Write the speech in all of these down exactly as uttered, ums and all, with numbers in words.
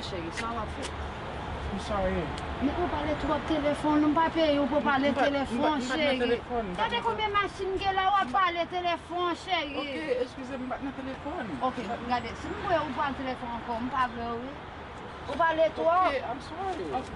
Cheri, sa w ap fè? I'm sorry. Men ou pale twòp telefòn, m pa peye w pou w pale telefòn, cheri. Gade konbyen machin gen la, w ap pale telefòn, cheri. Ok, eskize m, m pa t nan telefòn. Ok, gade, si m wè ou pale telefòn ankò, m pa vle w, wi. Ou pale twòp. Ok, I'm sorry. Ok.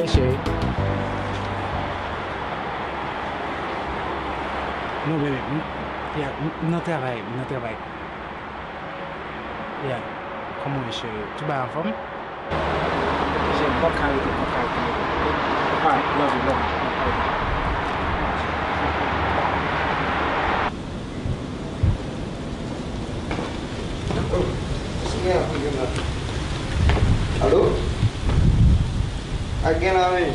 Hey, chérie. Non, bebe, m, yeah, m, m nan travay, m nan travay. Yeah. Kòman w ye, chérie? Tout bagay anfòm? Jèn, m p ap ka rete, m p ap ka rete. Alright, love you, love you. Alo? Sa k gen la, men?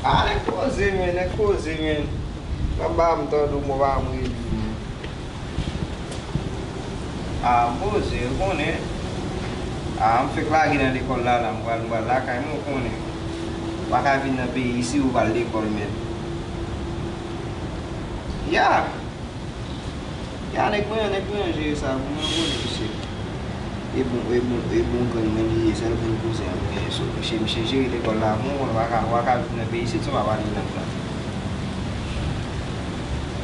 Ah, nèg poze, men, nèg poze, men. Papa m tande w, papa m rele, men. Ah, m poze, ou konnen. Ah, m fèk lage nan lekòl la, la, m pral, m pral lakay mwen, ou konnen. Ou pa ka vin nan peyi isi, ou pral lekòl, men. Ya! Ya, nèg mwen an, nèg mwen an jere sa pou mwen, ou konnen, misye. E bon, e bon, e bon grann mwen li ye, sèl grann kouzen an mwen genyen. So, misye, misye jere lekòl la pou mwen, ou pa ka, ou pa ka vin nan peyi isi, ou pa pale lang la.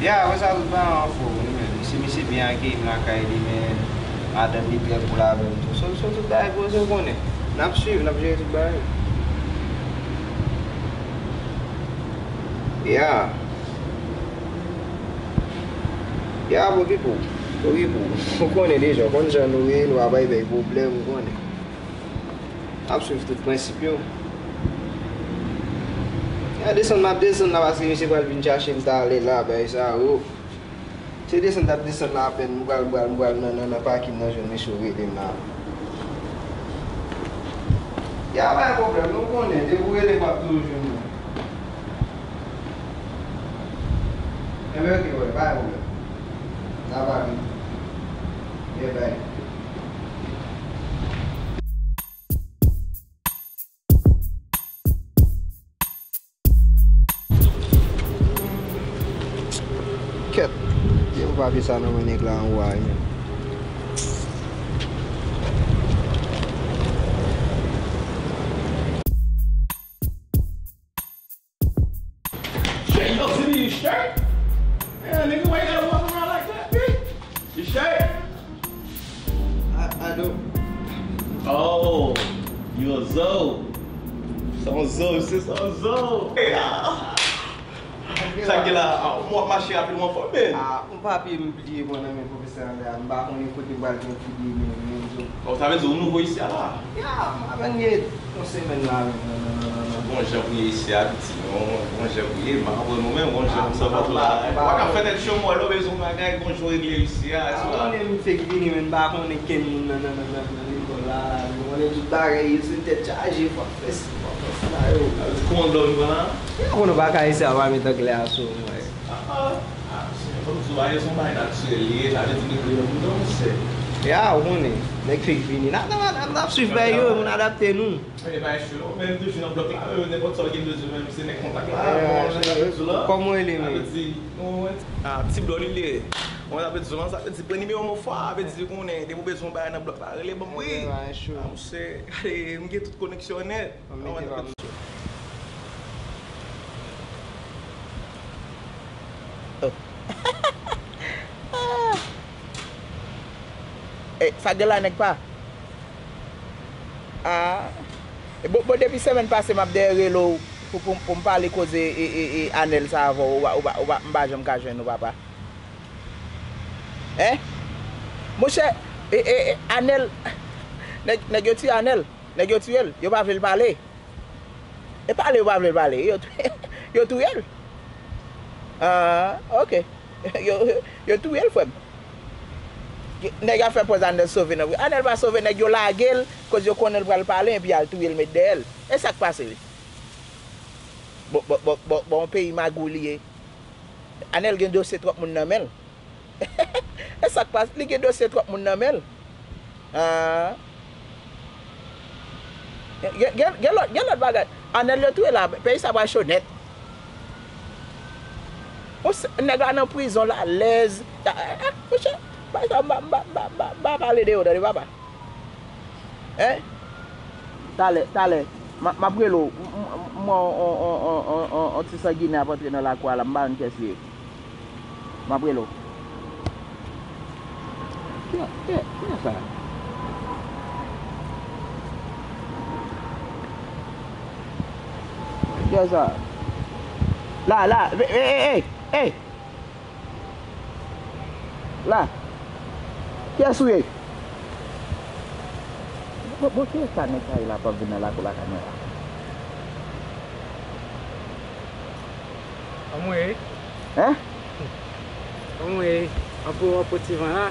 Ya, apre sa, tout bagay anfòm, wi, men. Misye, misye byen akeyi m lakay li, men madanm li trè cool avè m tou. So, so, tout bagay poze, ou konnen. N ap swiv, n ap jere tout bagay. Ya. Ya, okipe w. Okipe w. Ou konnen deja, ou konn jan nou ye, nou pa bay bay pwoblèm, ou konnen. N ap swiv tout prensip yo. Ya, desann m ap desann la, paske misye pral vin chache m talè la, bay sa, o. Se desann t ap desann la apèn, m pral, m pral, m pral nan, nan, nan pakin nan jwenn misye ou rele m la. Ya, pa gen pwoblèm, nou konnen, depi w rele m, m ap toujou jwenn ou. Enben, oke, wè, pa gen pwoblèm. N ap ale. Bye bye. Kèt, gen yon papye sa nan men nèg la anwo a, men. Shit, yo, Jimmy, you straight? Man, nigga, why you gotta walk around like that, bitch? You straight? I, I do. Oh, you a zo. Son zo, se son zo. Hey, ah. Sa k gen la, ah, m wè w ap mache rapid, ou anfòm, men. Ah, yon papye m bliye pran nan men pwofesè an lè a, m pa konnen kote m pral gen figi men, men zo. Oh, sa vle di ou nouvo isi a la? Ya, m apèn gen yon semèn la menm, non, non, non, non, non. Bon jan pou ye isi a, piti, non, bon jan pou ye, m pa konprann ou menm, bon jan pou sa pa tou la. Ou pa ka fè tèt cho, m wè lè w bezwen yon bagay, bon jan w regle isi a, èske w la? Konnen m fèk vini, men m pa konnen kenn moun nan, nan, nan, nan, nan lekòl la, la, men konnen tout bagay, yo se tèt chaje, fò. Kòman w dòmi pran la? Ou konnen w pa ka isi a pa met anglè a sou mwen. Ah, ah, ah, se, fò m di w, aye se yon bagay natirèl li ye, sa vle di li klere nan bouda w, monchè. Ya, ou konnen, nèg fèk vini. N ap, n ap, n ap, n ap swiv bagay yo, moun adapte nou. Men pa echwe non, men m toujou nan blòk la, euh, nenpòt sa w gen bezwen, menm se nèg kontak la, bon, jan n ap di w la. Kòman w rele, men? Sa vle di, nou, ah, ti blòk li ye. Mwen ap di w lan, sa vle di, pran nimewo m yon fwa, sa vle di, konnen, depi w bezwen yon bagay nan blòk la, rele ban m, wi. Ah, monchè, gade, m gen tout koneksyon nèt. An mete pa m. Oh. Sa gen la nèg pa. Ah. E bon, bon, depi semèn pase m ap dèyè rele w pou, pou, pou m pale koze e, e, e Anèl sa avè w, ou pa, ou pa, ou pa, m pa janm ka jwenn ou, papa. Hein? Monchè, e, e, e Anèl, nèg, nèg yo tiye Anèl, nèg yo tiye l, yo pa vle l pale. E pale yo pa vle l pale, yo, yo touye l. Ah, ok. Yo, yo touye l, frè m. Nèg ap fè pòz Anèl sove nan pri. Anèl pa sove, nèg yo lage l, koz yo konnen l pral pale, epi y al touye l, met dèyè l. E sa k pase, wi? Bon, bon, bon, bon, bon, yon peyi magou li ye. Anèl gen dosye twòp moun nan men l. E sa k pase, li gen dosye twòp moun nan men l. Ah. Gen, gen, gen lòt, gen lòt bagay. Anèl yo touye la, peyi sa pral cho nèt. Ou se, nèg la nan prizon la, alèz. Ah, ah, ah, monchè, bagay sa, m pa, m pa, m pa, m pa, m pa pale de yo, tande, papa. Hein? Talè, talè. M a, m ap rele w. M, m, m wè on, on, on ti sanginè ap antre nan lakou a la. M pa konn kiyès li ye. M ap rele w. Kiyès, kiyès, kiyès sa? Kiyès sa? La, la. Ey, ey, ey, ey. La. Kiyès ou ye? Bon, bon, kiyès sa nèg sa ye la p ap vin nan lakou lakay mwen la? Anmwey. Hein? Anmwey. Anpo, anpo ti van la.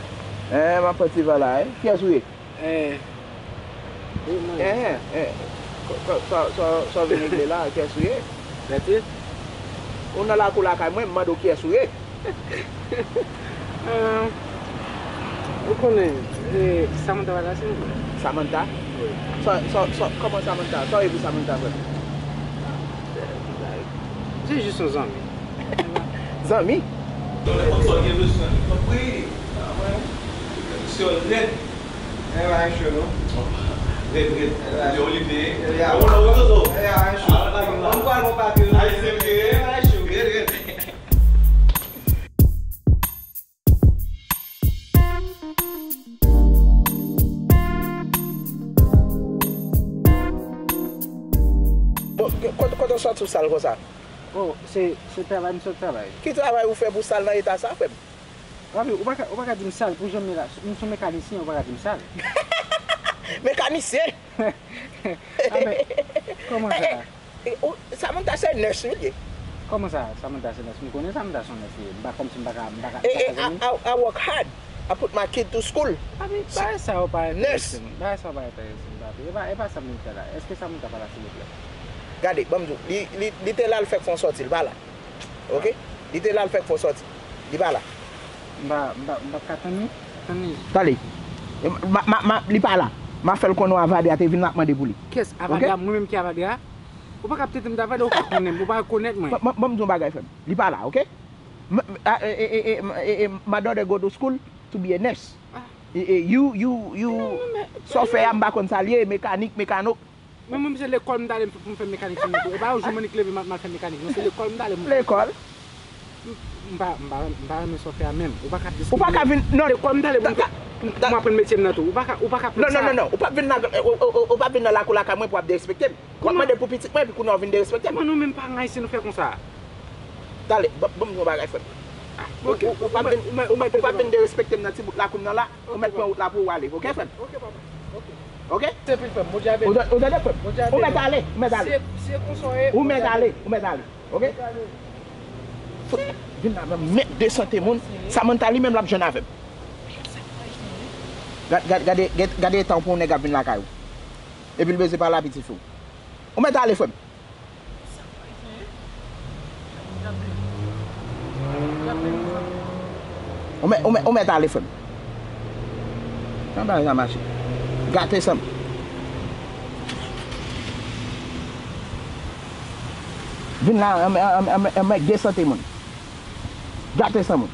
Eh, m ap pran ti van la, eh. Kiyès ou ye? Eh. Eh, eh. Sa, sa, sa, sa w vin regle la, kiyès ou ye? Mèsi. Ou nan lakou lakay mwen, m mande w kiyès ou ye. Ah, ou konnen, eh, Samantha pa la, se mwen. Samantha? Wi. Sa, sa, sa, kòman Samantha? Sa w ye pou Samantha, frè m? Se jis yon zanmi. Zanmi? Donk, lè konn sa w gen bezwen, tanpri. Ah, mwen, se yon lèt. E pa cho non. Red, red. Yo, li te. Yo, yo, yo. E pa cho. Mwen pa bon papye. Ay, se vre. E pa cho. Red, red. Bon, kote, kote w sòti w sal konsa? Oh, se, se travay m sot travay. Ki travay ou fè pou sal nan eta sa, frè m? Papi, ou pa ka, ou pa ka di m sal pou jan m ye la. M se yon mekanisyen, ou pa ka di m sal. Mekanisyen? Ah, men, kòman sa? Eh, eh, eh, ou, Samantha se nèrs wi l ye. Kòman sa, Samantha se nèrs? M konnen Samantha se yon nèrs li ye. M pa, kòmsi m pa ka, m pa ka, m pa ka zanmi. Eh, eh, I, I, I work hard. I put my kid to school. Papi, bagay sa yo pa enterese m. Bagay sa yo pa enterese m, papi. E pa, e pa sa m vin fè la. Èske Samantha pa la, silvouplè? Gade, ban m di w, li, li, li te la, l fèk fè yon sòti, l pa la. Ok? Li te la, l fèk fè yon sòti. Li pa la. M pa, m pa, m p ap ka tann li. Tann li. Tande. Ma, ma, ma, li pa la. M a fè l konnen Avadia te vin la ap mande pou li. Kiyès Avadia? Ok? Mwen menm ki Avadia? Ou pa ka ap trete m d Avadia, ou pa konnen m, ou pa rekonèt mwen. Ban, ban, ban m di yon bagay, frè m. Li pa la, ok? M, m, a, e, e, my daughter go to school to be a nurse. Ah. E, e, you, you, you, sa w fè a, m pa konn sa l ye, mekanik, mekano. Men mwen, se lekòl m t ale pou m fè mekanik sou moto. E pa yon jou m annik leve m al, m al fè mekanik, non, se lekòl m t ale, mwen. Lekòl? M, m pa, m pa, m pa renmen sa w fè a menm. Ou pa ka ap diskrimine. Ou pa ka vin, non. Lekòl m t ale pou m, pou m aprann metye m nan tou. Ou pa ka, ou pa ka ap fè sa. Non, non, non, non. Ou p ap vin nan, ou, ou, ou, ou p ap vin nan lakou lakay mwen pou w ap derespekte m. W ap mande pou pitit mwen, epi kounye a w vin derespekte m. Mwen, nou menm paran ayisyen, nou fè konsa. Tande, ban, ban m di yon bagay, frè m. Ah, ok. Ou, ou, ou p ap vin, ou mèt, ou mèt, ou p ap vin derespekte m nan ti bout lakou m nan la. Ou mèt pran wout la pou w ale, ok, frè m? Ok, papa. Ok. Ok? Se pil, frè m. Bondye avè nou. Ou ta-, ou tande, frè m? Bondye avè nou. Ou mèt ale, ou mèt ale. Se, se konsa w ye. Ou mèt ale, ou mèt ale. Ok? Mèt ale. Fout, vin la, mèt desante moun. Samantha li menm l ap jwenn avè m. Gad, gad, gade, gade, gade eta w pou yon nèg ap vin lakay ou. Epi l bezwen pale a pitit fi w. Ou mèt ale, frè m. Ou mèt, ou mèt, ou mèt ale, frè m. Jan bagay sa mache. Gate san m. Vin la, an, an, an, an, an, desante moun. Gate san moun.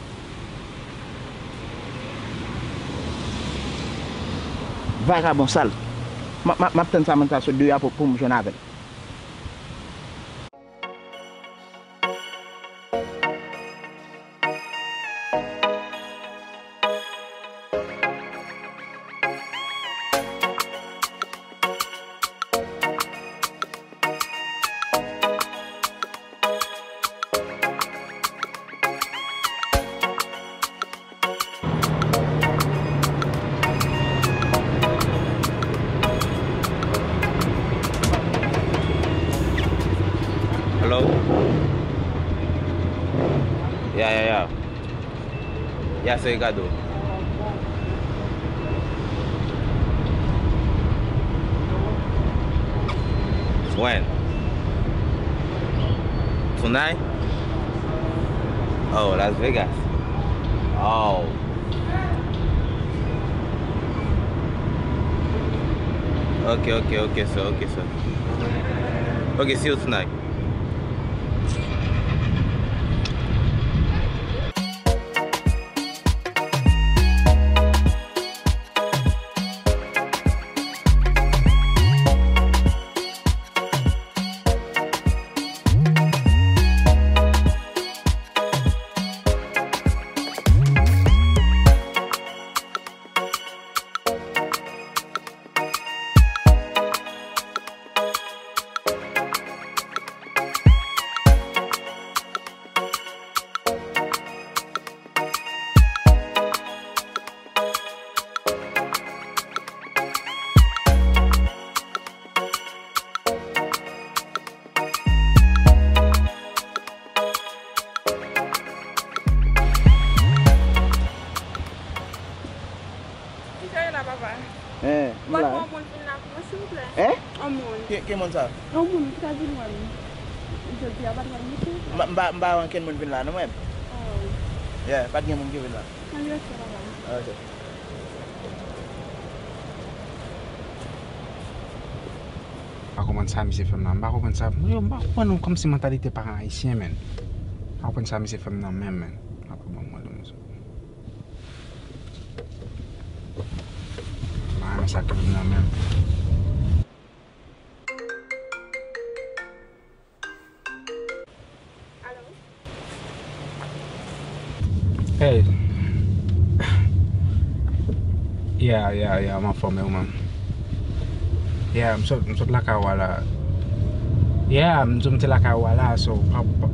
Vagabon sal. M, m, m ap tann Samantha sot deyò a pou, pou m jwenn avè l. Yeah, yeah, yeah. Yeah, se Ricardo. When? Tonight? Oh, Las Vegas. Oh. Okay, okay, okay, sir, okay, sir. Okay, see you tonight. Kisa e la, papa? Hein, m la. Mwen, yon moun vin la pou mwen, silvouplè. Hein? Yon moun. Ki, ki moun sa? Yon moun ki ta vin wè m. Jodi a, pa t gen moun, silvouplè. M pa, m pa, m pa wè ankenn moun vin la, non, mwen. Oh. Yeah, pa t gen moun ki vin la. Ann rete, papa. Ah, ok. M pa konprann sa misye fè m nan. M pa konprann sa. Yo, m pa konprann kòmsi mantalite paran ayisyen, menn. M pa konprann sa misye fè m nan menm, menn. M ap ban mwen de mouzo. M pa renmen sa k ap vin nan menm. Alo? Hey. Yeah, yeah, yeah, m anfòm, man. Yeah, m sot, m sot lakay ou a la. Yeah, m di w m te lakay ou a la, so, pa, pa,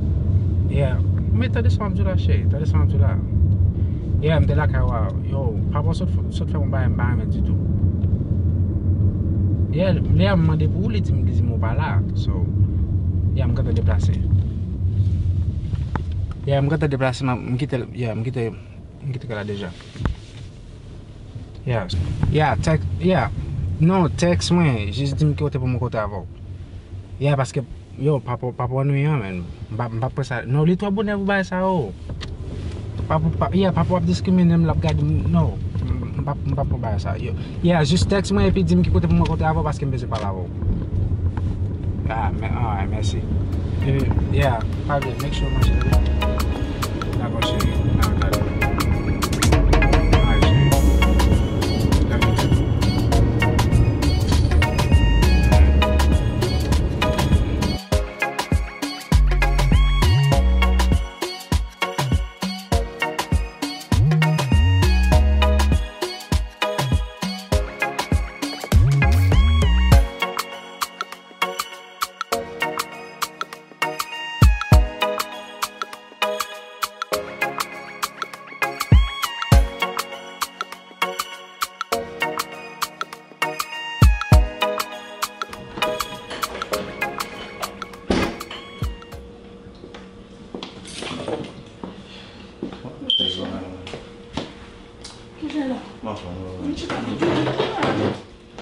yeah. Men tande sa m ap di w la, cheri, tande sa m ap di w la. Yeah, m te lakay ou a. Yo, papa sot, sot fè m yon bagay m pa renmen ditou. Yeah, lè a m mande pou ou, li di m, li di m ou pa la. So, yeah, m gentan deplase. Yeah, m gentan deplase, m, m kite, yeah, m kite, m kite kay la deja. Yeah. Yeah, tèks, yeah. Non, tèks mwen, jis di m ki kote pou mwen kontre avè w. Yeah, paske, yo, papa, papa annuyan, man. M pa, m pa pran sa. Non, li twò bonè pou bagay sa yo. Papa, pa, yeah, papa ap diskrimine m, l ap gade m, non. M, m pa, m pa pran bagay sa yo. Yeah, jis tèks mwen epi di m ki kote pou mwen kontre avè w paske m bezwen pale avè w. Ah, men, alright, mèsi. Epi, yeah, pa vle, make sure manje, wi. Dakò, cheri. Nan, nan. Alright, cheri. Love you too. Kijan la? M anfòm, wi, wi. M chita.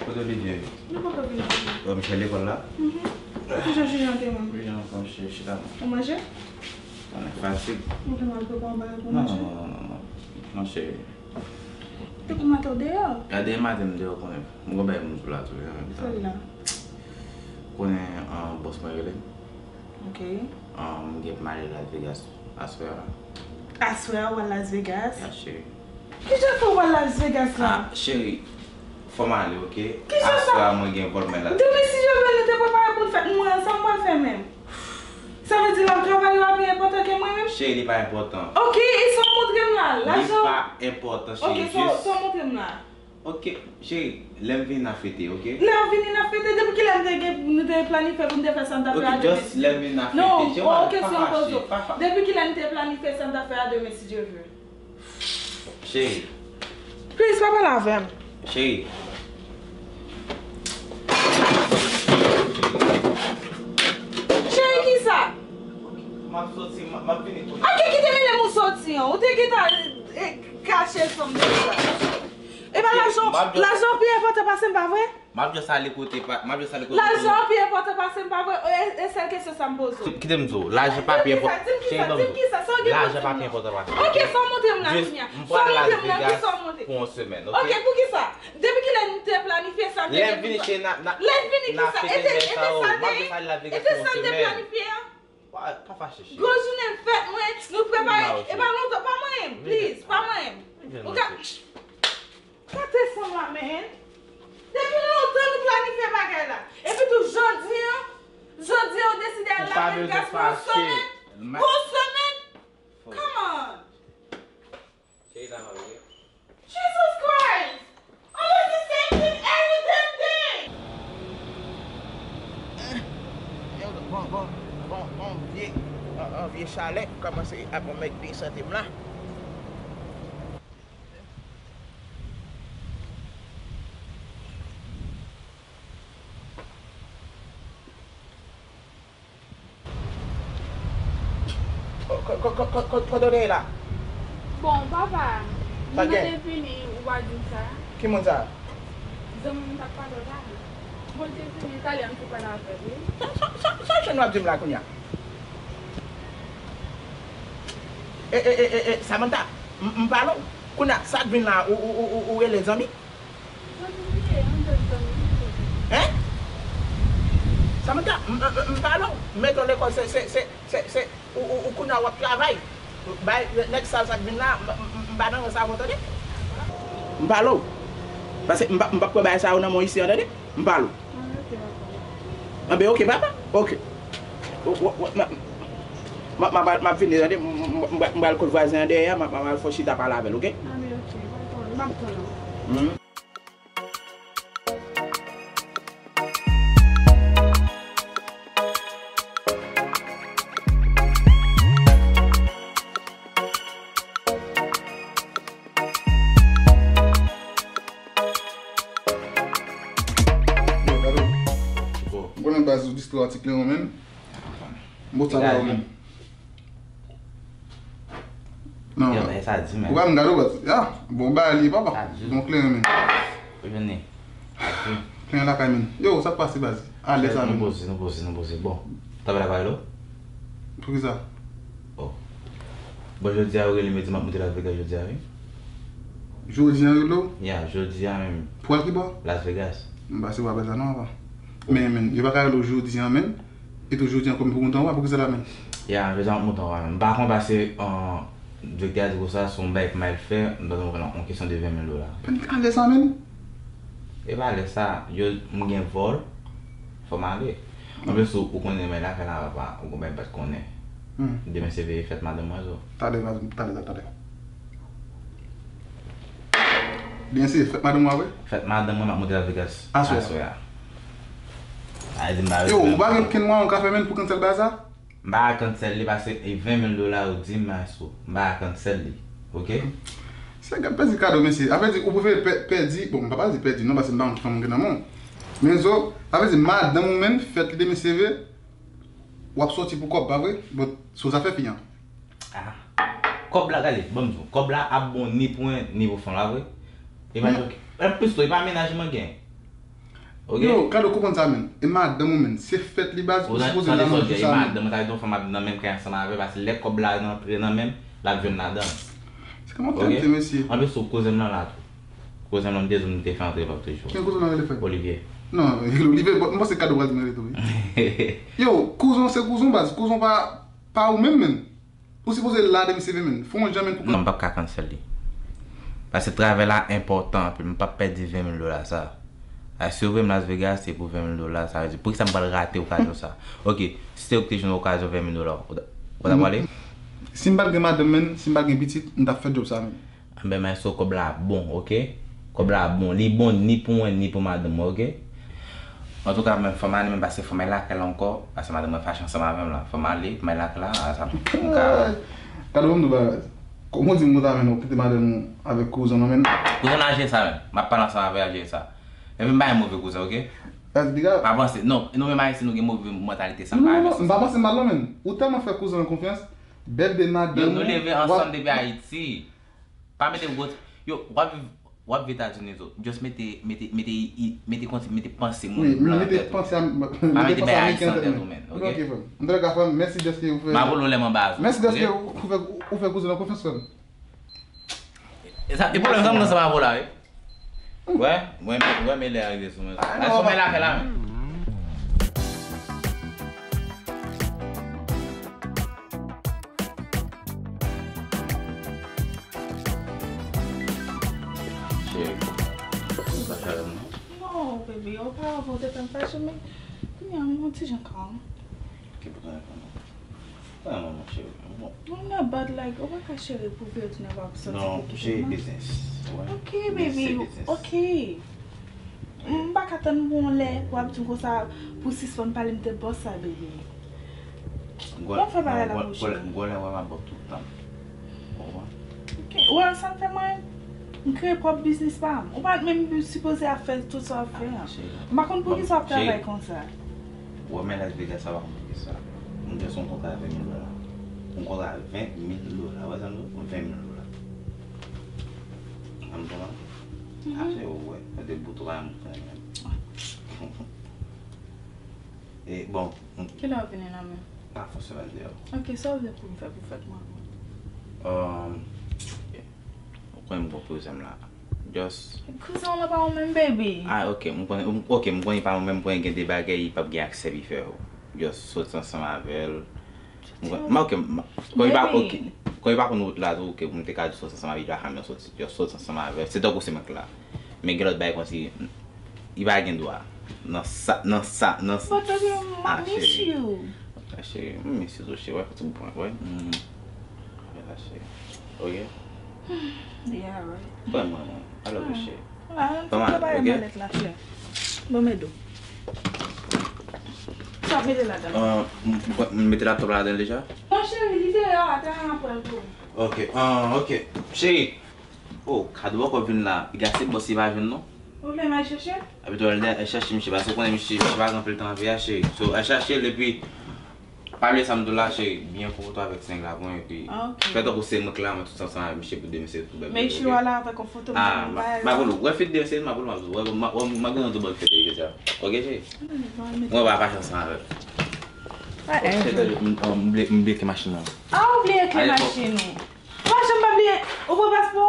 Kote Olivier? Li poko vini. Bon, Michel lekòl la? Mhm. Kijan jounen an te menm? Jounen an anfòm, chita non. Ou manje? Konnen fatig. Ou te mal prepare yon bagay pou manje? Non, non, non, non, non. Non, cheri. Depi maten w deyò? Gade maten m deyò, konnen. M gon bagay pou m di w la tou, wi, an menm tan. Sa l la? Konnen, an, bòs mwen rele m. Ok. An, m gen pou m ale Las Vegas aswè a. Aswè a w al Las Vegas? Ya, cheri. Kijan fè w al Las Vegas la? Ah, cheri, fò m ale, ok? Kijan sa? Aswè a mwen gen vòl mwen Las Vegas. Demen si Dye vle nou te prepare pou n fèt, mwen, sa m pral fè menm? Sa vle di la travay yo a pi enpòtan ke mwen menm? Cheri, li pa enpòtan. Ok, e sa w montre m la? Li pa enpòtan, cheri. Ok, sa w montre m la? Ok, cheri, lè m vini n a fete, ok? Lè w vini n a fete, depi kilè n te gen, nou te planifye pou n te fè sa n t ap fè a demen? Ok, just lè m vini n a fete. Non, cheri, oh, pa fache, pa fache. Depi kilè n te planifye sa n t ap fè a demen, si Dye vle? Cheri. Please, pa pale avè m. Cheri. Cheri, kisa? M ap soti, m ap, m ap vini kounye a. Ok, kite m ale, mon Ou te gentan, eh, kache l sou m deja. E pa lajan, lajan pi enpòtan pase m, pa vre? M ap just ale kote pa, m ap just ale kote pou... Lajan pi enpòtan pase m, pa vre? E, e sèl kesyon sa m poze w. Kite m di w, lajan pa pi enpòtan. Di m kisa, di m kisa, sa w gen pou di m nan? Lajan pa pi enpòtan pase m. Ok, sa w montre m la kounye a? Sa w montre m nan, kisa w montre? Pou yon semèn, ok? Ok, pou kisa? Depi kilè nou te planifye sa? Lè m vini cheri, n a, n a, lè m vini, kisa? E te, e te sa te ye? E te sa n te planifye an? Pa, pa fache, cheri. Gwo jounen fèt mwen, nou prepare. E pa lontan, pa manyen m, please, pa manyen m. Ou ka, gate san la, man. Depi lontan nou planifye bagay la. Epi tou, jodi an, jodi an, ou deside al Las Vegas pou yon semèn? Pou yon semèn? Come on! Cheri, sa va, ok? Jesus Christ! Always the same thing every damn day! Yo, bon, bon, bon, bon, vye, yon, yon vye chalè kòmanse ap mèt desante m la. Ko-, ko-, ko-, ko-, ko-, kote w te ye la? Bon, papa, moun nan te vini, ou pa di m sa. Ki moun sa? Zanmi m t ap pale w la. Bon, l te vini, talè m te pale avè l, wi. Sa, sa, sa, sa jèn w ap di m la kounye a? E, e, e, e, e, Samantha, m, m pale w. Kounye a, sa k vin la, ou, ou, ou, ou, ou rele zanmi? Zanmi m ye, yon jèn zanmi m ye. Hein? Samantha, m, m, m, m pale w. M mete w lekòl, se, se, se, se, se, ou, ou, ou kounye a w ap travay. Bay nèg sal sa k vin la, m, m, m, m pa nan rans avè w, tande? M pale w. Paske m pa, m p ap pran bagay sa yo nan men w isi an, tande? M pale w. Ah, ok, papa. Anben, ok, papa. Ok. W, w, w, m, m, m, m, m ap vini, tande? M, m, m, m pral kot vwazen an dèyè, m, m, m al fè yon chita pale avè l, ok? Anben, ok, pa gen pwoblèm. M ap tann ou. Mhm. Bon, gade. Bon. M konnen baz ou distri w a ti kleren, menm. Bon, sa ba ou menm. Non. Yo, men sa di, men. Ou pa m gade w, baz. Ah, bon, ba li, papa. Sa di. Bon, kleren, menm. Ou jwenn li. Sa di. Kleren lakay, menm. Yo, sa k pase, baz? Alèz la, menm. Nou poze, nou poze, nou poze. Bon. Tanpè la pa rele w? Poukisa? Oh. Bon, jodi a, yo rele m, yo di m ap monte Las Vegas jodi a, wi. Jodi a, yo rele w? Ya, jodi a menm. Pou al ki bò? Las Vegas. M pa si w apèl sa non, papa. Oh. Men, men, yo pa ka rele w jodi a, men. E tou jodi a, kòm pou kontan w, poukisa la, men? Ya, jodi a, m ap monte anwa, men. M pa konn pase, an, direktè a di konsa, se yon bagay pou m al fè, m ta dwe pran yon kesyon de ven mil dola. Pèn alèz sa, men. E pa alèz sa, yo, m gen vòl, fò m ale. Anplis, ou, ou konnen men lakay la, papa, ou konprann, m pa t konnen. Hmm. Demen se veye fèt madanm mwen tou. Talè, talè, talè, talè. Byen, se fèt madanm mwen, wi. Fèt madanm mwen, m ap monte Las Vegas. Aswè a. Aswè a. A di m pa... Yo, ou pa gen kenn mwayen ou ka fè, menm, pou cancel bagay sa? M pa ka cancel li paske e ven mil dola yo di m, maestro. M pa ka cancel li. Ok? Se gad pèdi kado, mesye. A vle di, ou prefere pè-, pèdi, bon, m pa pral di pèdi non, paske m pa konn ki fanm ou gen nan men w. Men zo, a vle di, madanm ou menm, fèt li demen se vre, w ap soti pou kòb, pa vre? Bon, sou zafè fi an. Ah. Kòb la, gade, ban m di w, kòb la ap bon ni pou mwen, ni pou fanm la, vre. E pa... Hmm. Jòk. Anplis tou, e pa mennaj mwen gen. Ok? Yo, gade, ou konprann sa, menm. E madanm ou menm, se fèt li, baz, ou sipoze la nan tout sa, menm. Madanm mwen, sa vle di yon fanm ap nan menm kay ansanm avè l, paske lè kòb la rantre nan men m, l ap jwenn ladan l. Se kòman w tante, mesye? Anplis tou, kouzen m nan la tou. Kouzen m nan, m te di w, m te fè antre l ap toujou. Ki kouzen w nan rele frè? Olivier. Non, Olivier, bon, m panse kado pral di m rele tou, wi. Yo, kouzen w se kouzen w, baz. Kouzen w pa, pa ou menm, menm. Ou sipoze la demen se ven mil. Fè yon jan, men, pou... Non, m p ap ka cancel li. Paske travay la enpòtan anpil. M p ap pèdi ven mil dola sa. A, si w voye m Las Vegas, se pou ven mil dola, sa vle di, poukisa m pral rate okazyon sa? Ok, si se ou ki te jwenn okazyon ven mil dola, ou ta, ou ta pale? Si m pa t gen madanm, menm, si m pa t gen pitit, m t ap fè djòb sa, menm. Anben, maestro, kòb la bon, ok? Kòb la bon. Li bon ni pou mwen, ni pou madanm mwen, ok? Antouka, men fò m ale, men paske fò m al lakay la ankò, paske madanm mwen fache ansanm avè m la. Fò m ale, fò m al lakay la, a sa m ka... Gade, ban m di w bagay. Kòman w di m konsa, men, ou kite madanm ou avèk kouzen w, men? Kouzen m nan jere sa, men. M ap pale ansanm avè l, ap jere sa. Epi m pa yon move kouzen, ok? Gade, piga. Pa panse, non, nou menm Ayisyen, nou gen move mantalite sa, m pa renmen sa. Non, non, non, m pa panse mal, non, men. Ou tèlman fè kouzen an konfyans, Bèl de madanm. Yo, nou leve ansanm depi Ayiti. Pa mete gwo. Yo, w ap viv w ap viv Etazini tou. Just mete mete mete i- mete konti mete panse moun Wi, blan nan mete tèt ou. Panse a Pa mete mete panse bay Ayisyen nan tèt ou, men. Ok? Ok, frè m. Antouka, frè m, mèsi dèske ou fè. M ap rele w lè m anba a tou. Mèsi dèske ou fè ou fè kouzen nan konfyans, frè m. E sa e pwoblèm sa m nan sa m ap la wi. Wè, wè, wè men lè a rive sou mwen. Lè sou mwen la fè la men. Cheri, ou pa fè avè m non. Non, baby, oparavan ou te fè m fache, men kounye a m yon ti jan kalm. Ki pou ta fè non? Wè manman cheri. Bon. Non, non, but like, ou pa ka cheri pou vye tounen w ap sòti Non, pou kite cheri m. Biznis. Wè. Ok, baby. Ok. M pa ka tann pou yon lè pou w ap di m konsa pou w sispann pale m de bòs sa, baby. Bon, fè bagay la, mon cheri. Gwè lè wè m ap bòk tout tan. Ou konprann? Ok. Ou wè sa l fè mwen? M kreye pwòp biznis pa m. Ou pa t menm sipoze ap fè tout sa w ap fè an. M pa konn poukisa w ap travay konsa. Wè men Las Vegas sa pa konplike sa. M te sou yon kontra ven mil dola. Yon kontra ven mil dola. Wè sa m di w? Ven mil dola. An m konprann? Achte ou wè. Mwen te bout ou pa yon moun fè menm. E bon. Kilè w vini nan men? Pa fòse mwen deyò. Ok, sa w vle pou m fè pou fèt mwen? Um, ou konnen m gon kouzen m la. Just. Kouzen w la pa ou menm, baby. Ah, ok, m konnen, ok, m konnen pa ou menm, m konnen gen de bagay, li p ap gen aksè pou fè yo. Just soti ansanm avè l. M konnen, ok, m, konnen pa, ok, konnen pa konn wout la tou, ok, pou m te ka soti ansanm avè l, li pa ka menm soti, just soti ansanm avè l. Se tankou se mwen k la. Men gen lòt bagay konsi, li pa gen dwa. Nan sa, nan sa, nan sa. But baby, m ap miss you. Ah, cheri, m miss you tou, cheri. Wè, fò ti pwen, wè. Mm. Wè la, cheri. Ok? Yeah, right. Pran mwen, mwen. I love you, cheri. Ah, tout travay malèt la, cheri. Bon, men do. Sa mete ladan. Ah, m, m, m mete laptop la ladan deja? Non, cheri, li deyò, atè an pran l pou ou. Ok, ah, ok. Cheri. Oh, kado poko vin la. Piga se bòs li pa jwenn non. Ou vle m al chèche l? Epi tou al chèche misye, paske ou konnen misye, misye pa gen anpil tan nan vi a, cheri. So, al chèche l epi pa bliye sa m di w la, cheri. Byen konpòte w avèk nèg la pou mwen, epi fè tankou se mwen k la, mwen tout ansanm avèk misye pou demen se pou bèl. Men cheri w la avèk yon foto m pa konn bagay la. M ap rele w. Wè fèt demen se m ap rele w, m ap rele w. M ap gen yon tou bèl fèt demen jodi a. Ok, cheri? Mwen pa pa chans ansanm avè l. M bliye kle machin nan. Ah, ou bliye kle machin ou? Ou pa janm pa bliye. Ou pran paspò?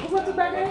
Ou pran tout bagay?